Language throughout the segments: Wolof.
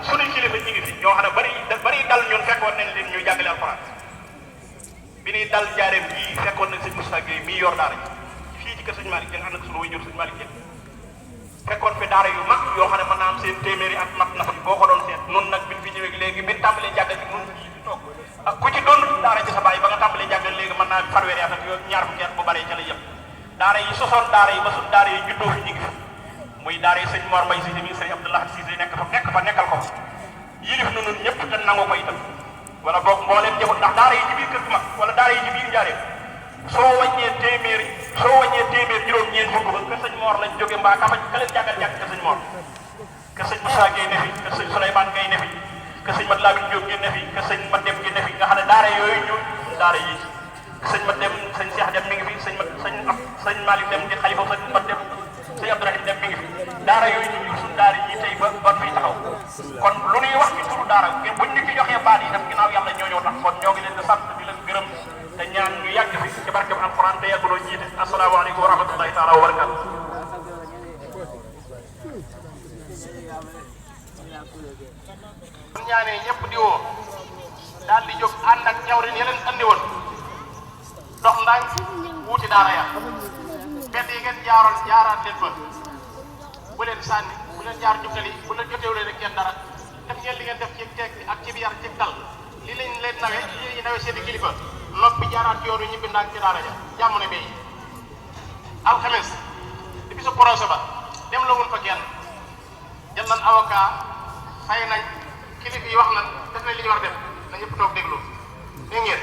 suñu kilifa ñi ngi fi ñoo xam ne bari dal ñun fekkoon nañ leen ñuy jàngale alxuraan bi ñuy dal jaareem bii fekkoon nañ sëñ Moussa Gueye mii yor daara ji fii ci kër sëñ Malick Dieng ànd ak suñu waajur sëñ Malick Dieng fekkoon fi daara yu mag yoo xam ne mën naa am seen téeméeri at mat na fi boo ko doon seet noonu nag biñ fi ñëwee léegi bi tàmbalee jàngal ci nun ñii fi toog ak ku ci doon daara ci sa baay ba nga tàmbalee jàngal léegi mën naa fanweeri at ak ñaar fukki at bu baree ca la yem daara yi sosoon daara yi ba suñ daara yi juddoo fi ñu ngi fi muy daara yi sëñ Mor Mbaye Cissé mi sëñ Abdoulaye Cissé nekk fa nekkal ko yilif na nun ñëpp te nangu ko itam wala boog mbooleem jëfut ndax daara yi ci biir kër gi mag wala daara yi ci biir njaareem soo wàññee téeméer juróom-ñeent fukk ba kër sëñ Mor lañ jóge mbaa ka leen jàngal jàng kër sëñ Mor kër sëñ Moussa Gueye ne fi kër sëñ Souleymane Gueye ne fi kër sëñ Mat Lamine Diop gi ne fi kër sëñ Mat Dem gi ne fi nga xam ne daara yooyu ñu daara yi sëñ Mat Dem sëñ Cheikh Dem mi ngi fi sëñ Malick Dem di xalifa sëñ Mat Dem sëñ Abdourahim Dem mi ngi fi daara yooyu ñu suñ daara yi tey ba fii taxaw kon lu ñuy wax ci turu daara buñ ñu ci joxee baat yi tam ginnaaw yàlla ñoo tax kon ñoo ngi leen di sant di leen gërëm te ñaan ñu yàgg fi ci barkeb alquran te yàgguloo jiite asalaamaaleykum wa rahmatullahi taala wa barakatu bu ñaanee ñëpp di woo daal di jóg ànd ak jawrin ya leen andi woon dox ndànk wuuti daara ya mbedd yi ngeen jaaraat leen fa bu leen sànni bu leen jaar jukkali bu leen joteewu leen ak kenn dara def ngeen li ngeen def ci teeg ak ci yar ci dal li lañ leen nawe li nawe seeni kilifa noppi jaaraat yoon wi ñibbi ndànk ci daara ja jàmm ne bay alxames di bisu projet ba dem la wun fa kenn jël nañ avocat fay nañ kilifa yi wax nañ def nañ li ñu war def na ñëpp toog déglu dégg ngeen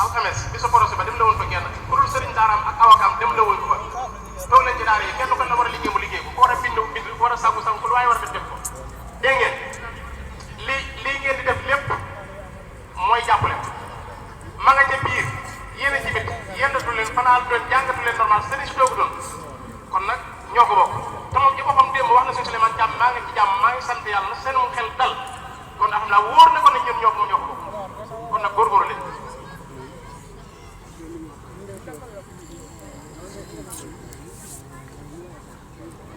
alxames bisu projet ba dem la wun fa kenn ku dul sëriñ daaraam ak avocat am dem la wun ko fa toog leen ci daara yi kenn ko la war a liggéey mu liggéey ko war a bind ku war a sangu ku lu waaye war a def ko dégg ngeen lii ngeen di def lépp mooy jàppale ma nga ca biir yéen a ci bit yéen du leen fanaan du leen jàngatu leen normal sëriñ si doogu doon kon nag ñoo ko bokk te moom ci boppam démb wax na sëñ Souleymane jàmm maa ngi ci jàmm maa ngi sant yàlla na seenum xel dal kon xam naa wóor na ko ne ñun ñoo ko bokk kon nag góorgóorlu leen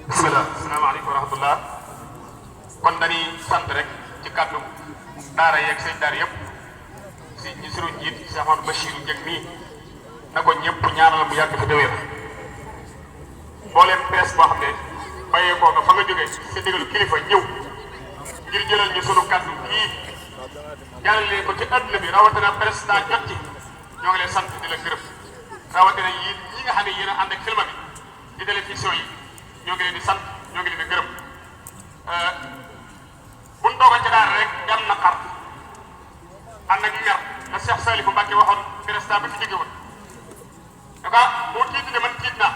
bismillah asalaamaaleykum wa rahmatullah kon dañuy sant rek ci kàddu daara yeeg sëñ daara yëpp si ñi suru njiit Cheikh Amadou Bachirou Dieng nii na ko ñëpp ñaanal mu yàgg fi déwéer mbooleem presse boo xam ne bàyyee koo nga fa nga jógee sa digalu kilifa ñëw ngir jëlal ñu sunu kàddu kii jàllale ko ci adduna bi rawatina président jot ci ñoo ngi leen sant di la gërëm rawatina yéen ñi nga xam ne yéen a ànd ak film bi di télévision yi ñoo ngi leen di sant ñoo ngi leen di gërëm bu ñu toogoon ci daara rek dem na xar ànd ak mer la Cheikh Salifou Mbacké waxoon président bi fi jóge woon dafa boo tiit de man tiit naa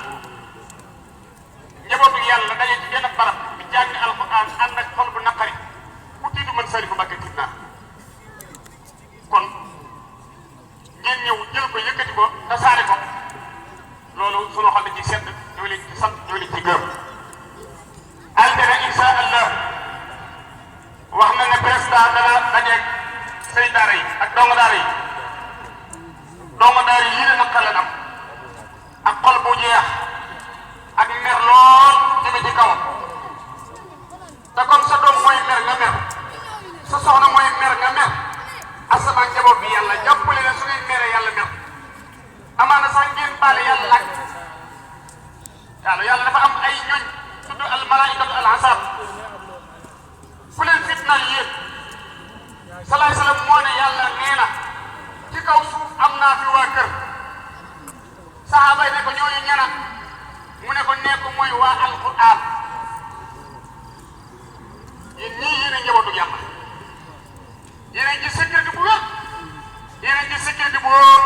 njabootu yàlla daje ci benn barab bi jàng alxuraan ànd ak xol bu naqari ku tiitu man Salifou Mbacké tiit naa kon ngeen ñëw jël ko yëkkati ko tasaare ko loolu sunu xol da ciy sedd ñoo leen ci sant ñoo leen ci gërëm altine insha allah wax na ne président dana dajeeg sëñ daara yi ak dongo daara yi yii ne nag xale am ak xol bu jeex ak mer lool jëme ci kawam te comme sa doom mooy mer nga mer sa soxna mooy mer nga mer asama njaboot bi yàlla jàppale ne su ngeen meree yàlla mer amaana sax ngeen baale yàlla laaj yàlla dafa am ay ñoñ tudd al malaikatu al asab ku leen fitnaal yéen salaay salaam moo ne yàlla nee na ci kaw suuf am naa fi waa kër saxaaba yi ne ko ñooñu ñana mu ne ko nekk mooy waa alquran yéen ñii yéen a njabootu yàlla yéen a ngi sécurité bu wér yéen a ngi sécurité bu wóor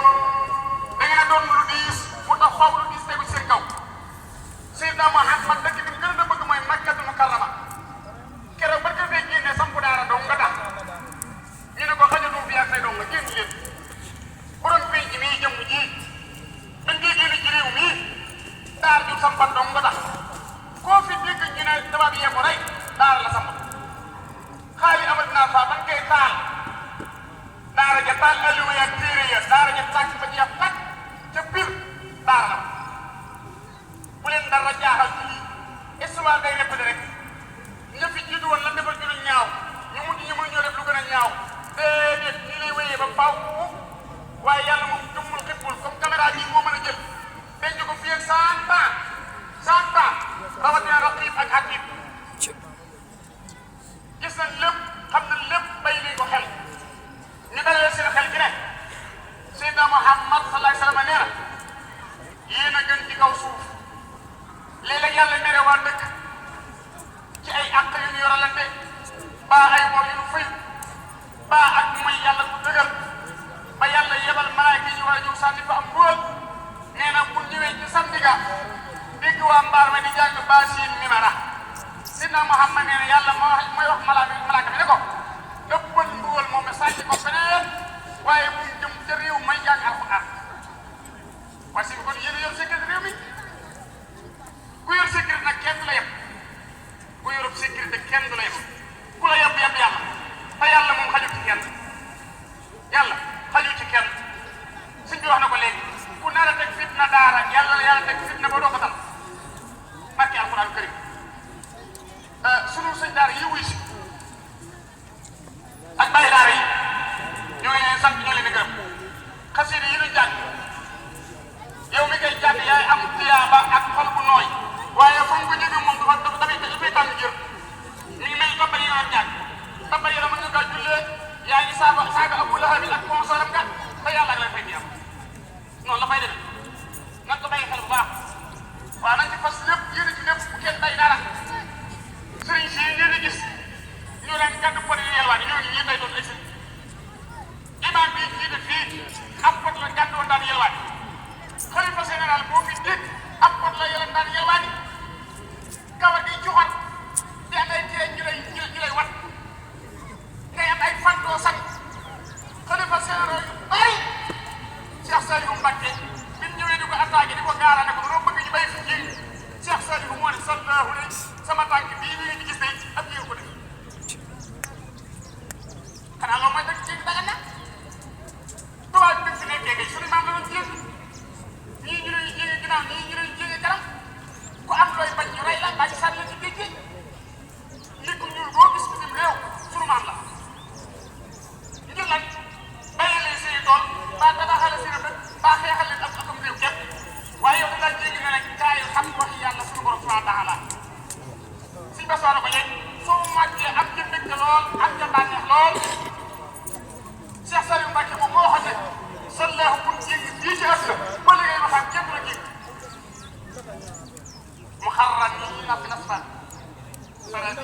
da ngeen a doon lu diis mu tax foofu lu diis tegu seen kaw Seydina Muhammad dëkk bi gën a bëgg mooy Makkatul Mukarrama keroog ba ko fee génne sampu daara dong nga tax ñu ne ko xajatu fi ak say dong nga génn leen borom penc mii jëm ji dañ koy génne ci réew mii daar ju sampan dong nga tax gis nañ lépp xam nañ lépp bay nañ ko xel ñu dalal seen xel gi ne Seydina Muhammad sallallahu alayhi wa sallam nee na yéen a gën ci kaw suuf léeg-léeg yàlla mere waa dëkk ci ay àq yu ñu yoralante baa ay bor yu ñu fay baa ak mooy yàlla bu dëgër ba yàlla yebal malaaka yi ñu war a ñëw sànni fa am mbugal nee na bu ñëwee ci samedi ga dégg waa mbaar ma di jàng baasiin mimara Seydina Muhammad nee na yàlla mooy wax malaaka bi ne ko dëppal mbugal moom ne sànni ko feneen waaye bu mu jëm ca réew may jàng alxuraan waaye si kon yéen a yor sécurité réew mi ku yor sécurité nag kenn du la yem ku yorub sécurité kenn du la yem ku la yem yem yàlla te yàlla moom xajul ci kenn yàlla xajul ci kenn suñ bi wax na ko léegi ku nar a teg fitna daara yàlla teg fitna ba doo ko dal barke alxuraan karim sunu sëñ daara yi wuy si ak bàyyi daara yi ñoo ngi leen sant ñoo leen di gërëm xasida yi ñu jàng yow mi koy jàng yaay am tiyaaba ak xol bu nooy waaye fa mu ko jëgee moom dafay tàng jër mi ngi mel tabari yoo jàng tabari la mën nga kaa jullee yaa ngi saaga Abu Lahab ak consoram nga te yàlla ak lay fay tiyaaba noonu la fay demee nag ko bàyyi xel bu baax waaw nañ ci fas lépp yéen ci lépp bu kenn bay dara sëriñ si ngeen di gis ñu leen gàddu pot yi yelwaan ñooñu ñii tey doon exit imam bi jiite fii ab pot la gàddu woon daan yelwaan xalifa général boo fi dégg ab pot la yelwaan daan yelwaan kawar gi joxoon di am ay téye ñu lay wat ngay am ay fan doo sang xalifa général yu bari Cheikh Saliou Mbacké bi ñu ñëwee di ko attaqué di ko gaara ne ko loo bëgg ñu bay fi ji Cheikh Saliou moo ne sallahu alayhi sama tànk bii bi ngeen di gis tey ab yéen ko def xanaa loolu mooy dëgg jéeg daga na tubaab bi fi nekkee kay suñu maam la doon jéeg ñii ñu leen jéegee ginnaaw ñii ñu leen jéegee kanam ku am looy bañ ñu rey la bàyyi sànni la ci géej gi nit ku ñuul boo gis bitim réew suñu maam la ngir lan bàyyi leen seen tool baa tabaxale seen dëkk baa xeexal leen ak akum réew képp waaye yow da ngaa jéegi ne nag kaay xam waxi yàlla suñu borom subhanahu wa taala si besoona ko yeeg soo màggee am ca mbégte lool am ca bànneex lool Cheikh Saliou Mbacké moom moo waxoon ne sallahu pour jéegi bii ci àdduna ba léegi waxaat képp la jéegi mu xarran yi nafi nasfan sarati